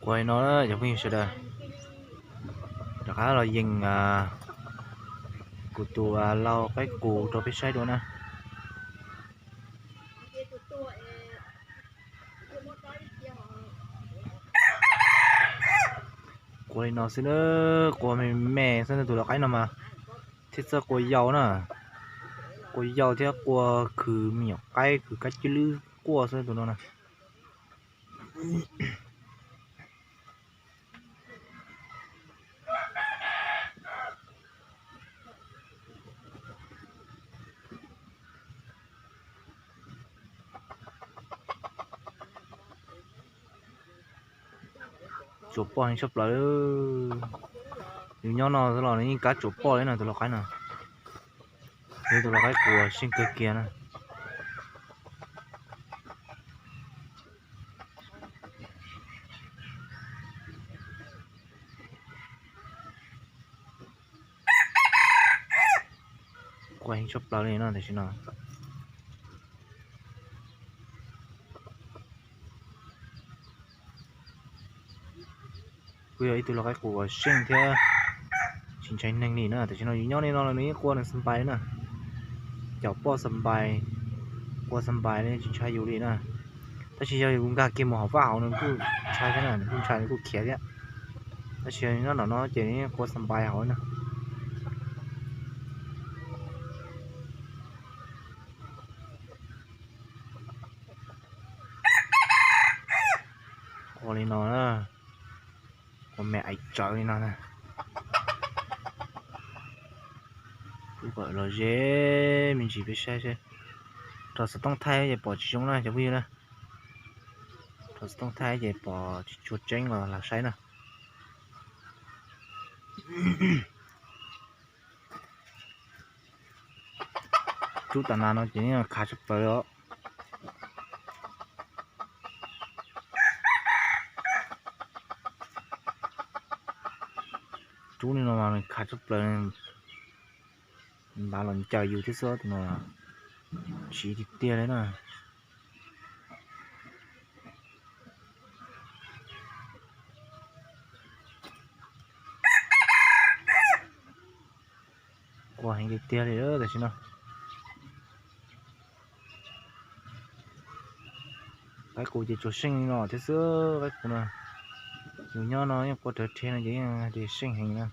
Qua li no cov phooj ywg sawv daws, rov qab los yees kuv tus lau qaib qus rau peb saib dua na. Qua li no xwb na, qua me me xwb na, tus lau qaib no mas thiab txawj qua yau na, qua yau thiab qua khwv me nyuam qaib khwv kab cwb lwb quaj xwb tus no na. Tsuas poj heev tshaj plaws. Yus nyob no los nws yeej kab tsuas poj li no tus lau qaib no. Yog tus lau qaib qus seej kawg kiag na. Qua heev tshaj plaws li no tam sim no. Kuj yog ib tug lau qaib qus uas seej thiab tsis ntshai neeg li na. Tam sim no yus nyob li no los nws yeej qua nws xas npais li na. Caum poj xas npais, qua xas npais li tsis ntshai yus li na. Tab sis yog yus nkag kiag mus hauv vaj hauv nws kuj ntshai thiab na, nws kuj ntshai nws kuj khiav thiab. Tab sis nyob nram no ces nws yeej qua xas npais hauv na. Qua li no, qua me aim tsawv li no na. Kuv kom los ze me ntsis peb saib seb. Rho xov tooj thaij ces pom tsis zoo na cov phooj ywg na. Rho xov tooj thaij ces pom tsis tshua tseeb los lam saib na. Rub tas nas no ces khav tshaj plaws os. Rub li no mas khav tshaj plaws, npav los ncaws yus thiab xwb tus no, siv tiag tiag li na. Qua heev tiag tiag li tam sim no. Qaib qus ces tsuas seej li no thiab xwb, qaib qus no. Yus nyob no yeej qua rawv rhe no ces yeej hais tias seej heev na.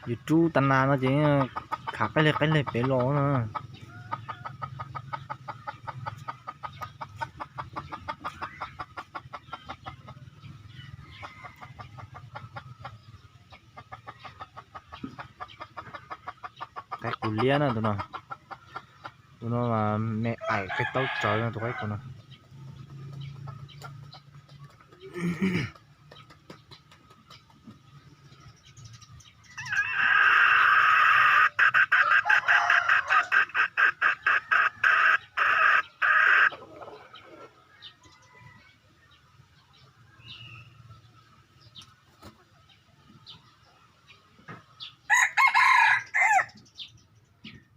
Yus rub tas nas no ces khav qaib leg qaib leg pem los na. Qaib qus liab na tus no. Tus no mas me aim qaib taub tsawv no tus qaib qus no.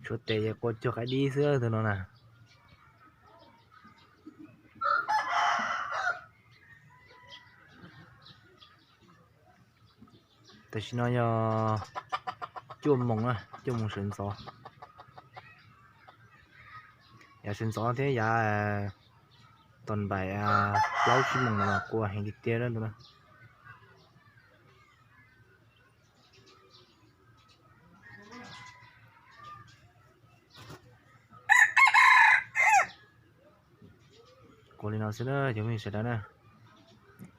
Tshuav tes ces qua cuag qaib dib xwb tus no na. Tam sim no yog cuaj moos na, cuaj moos sawv ntxov. Yav sawv ntxov thiab yav tau npaim plaub tsib moos no mas qua heev tiag tiag tus no. Qua li no xwb na cov phooj ywg sawv daws na,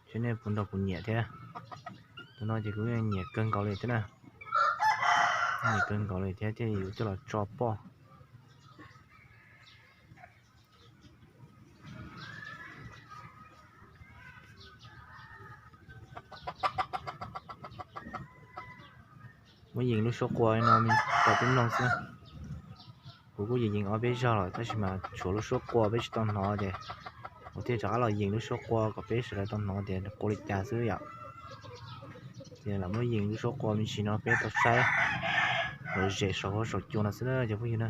seb nej puas nrog kuv nyiam thiab. Tus no ces kuv yeej nyiam kawg nkaus li thiab na, nyiam kawg nkaus li thiab thiaj yuav coj los tso poj. Muab yees lub suab qua no rau peb mloog xwb. Kuv kuj yees yees ob peb zaug lawm tab sis mas tshuav lub suab qua peb tsis tau hnov ces kuv thiaj rov qab los yees lub suab qua kom peb sawv daws tau hnov tias qua li cas xwb yom. Ces lam muab yees lub suab qua me ntsis no peb tau saib lom zem saum huab saum cua no xwb na cov phooj ywg na.